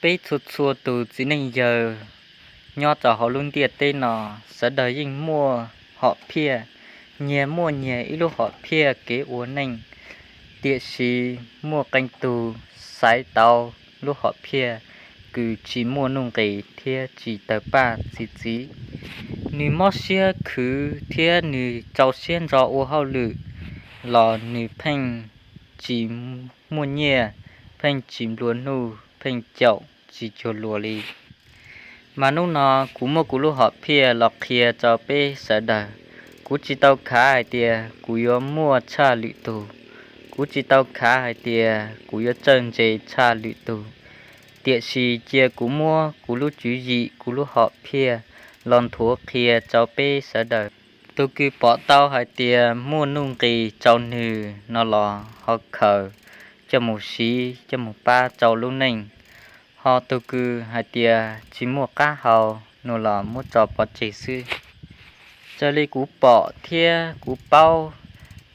Peb txhua txhua tus txiv neej yawg nyob rau hauv lub ntiaj teb no, sawv daws yeej muaj hom phiaj, nyias muaj nyias ib lub hom phiaj kev ua neej. Tiam sis muaj qee tug xaiv tau lub hom phiaj kws tsis muaj nuj nqis thiab tsis tawg paj txi txiv. Nws mob siab khwv thiab nws rau siab ntso ua hauj lwm los nws pheej tsis muaj nyiaj, pheej tsis nplua nuj, pheej caum tsis cuag luag li. Mas hnub no kuv muab kuv lub hom phiaj los qhia rau peb sawv daws. Kuv tsis tau khav hais tias kuv yuav muaj tshaj lwm tug, kuv tsis tau khav hais tias kuv yuav txawj ntse tshaj lwm tug, tiam sis cia kuv muab kuv lub tswv yim kuv lub hom phiaj los nthuav qhia rau peb sawv daws. Tus kws pom tau hais tias muaj nuj nqis rau nws no los ho khaws coj mus siv coj mus pab rau lub neej, ho tus kws hais tias tsis muaj qab hau no los muab tso pov tseg xwb. Raws li kuv pom thiab kuv paub,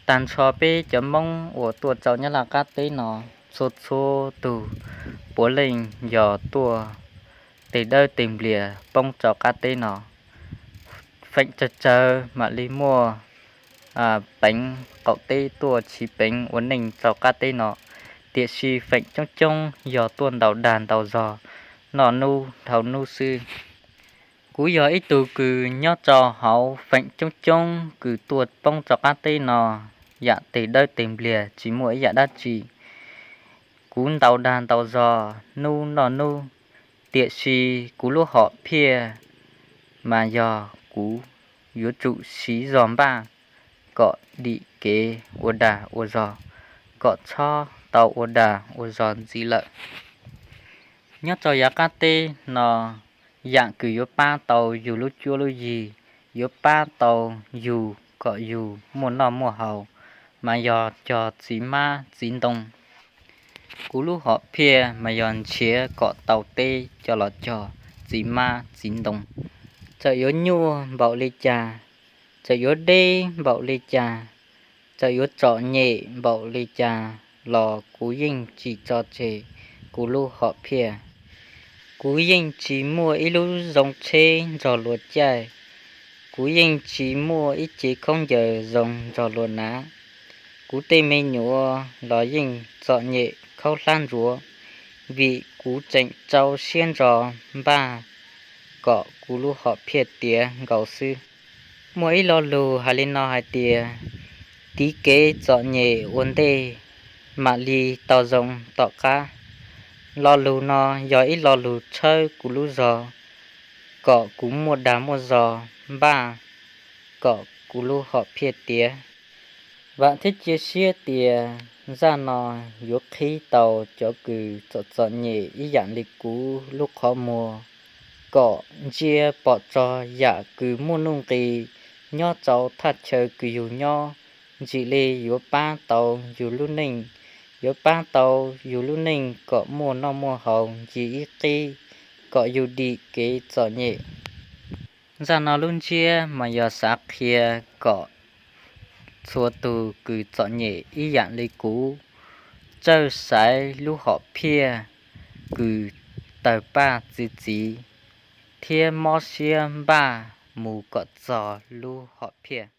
tag nrho peb cov Hmoob uas tuaj rau Nyab Laj qab teb no, txhua txhua tug puav leej yog tuaj tes dawb tes nplias poob rau qab teb no. Feem tsawg tsawg mam li muaj peev qaum teb tuaj siv peev ua neej rau qab teb no, tiam sis feem coob coob yog tuaj ntaus dag ntaus zog noj hnub dhau hnub xwb. Kuv yog ib tug kws nyob rau hauv feem coob coob kws tuaj poob rau qab teb no, yam tes dawb tes npliag tsis muaj ib yam dab tsi. Kuv ntaus dag ntaus zog hnub noj hnub, tiam sis kuv lub hom phiaj mas yog kuv yuav tsum siv zog npaj kom dim kev ua dag ua zog, kom txhob tau ua dag ua zog ntxiv lawm. Nyob rau yav qab teb no, yam kws yuav pab tau yus lub cuab lub yig, yuav pab tau yus kom yus muaj noj muaj haus, mas yog cog txiv hmab txiv ntoo. Kuv lub hom phiaj mas yog nrhiav kom tau teb coj los cog txiv hmab txiv ntoo. Txawm yuav nyuaj npaum li cas, txawm yuav deb npaum li cas, txawm yuav txom nyem npaum li cas los kuv yeej tsis tso tseg kuv lub hom phiaj. Kuv yeej tsis muaj ib lub zoo tsheb nrog luag caij, kuv yeej tsis muaj ib cev khaub ncaws zoo nrog luag hnav. Kuv tej me nyuam los yeej txom nyem khaub hlab ntsuav, vim kuv tseem rau siab ntso npaj kom kuv lub hom phiaj tiav nkaus xwb. Muaj ib lo lus hais li no hais tias, tiv kev txom nyem ua ntej, mam li tau zoo tom qab. Lo lus no yog ib lo lus tshawb kuv lub zog, kom kuv muaj dag muaj zog npaj kom kuv lub hom phiaj tiav. Vam thiab cia siab tias zaj no yuav qhib tau cov kws txom txom nyem ib yam li kuv lub qhov muag, kom ntsia pom txog yam kws muaj nuj nqis nyob rau thaj chaw kws yus nyob, ntsim li yuav pab tau yus lub neej, yuav pab tau yus lub neej kom muaj noj muaj haus ncig ib qib, kom yus dim kev txom nyem. Zaj no lub ntsiab mas yog xav qhia kom txhua tus kws txom nyem ib yam li kuv, txawj xaiv lub hom phiaj kws tawg paj txi txiv thiab mob siab npaj mus kom txog lub hom phiaj.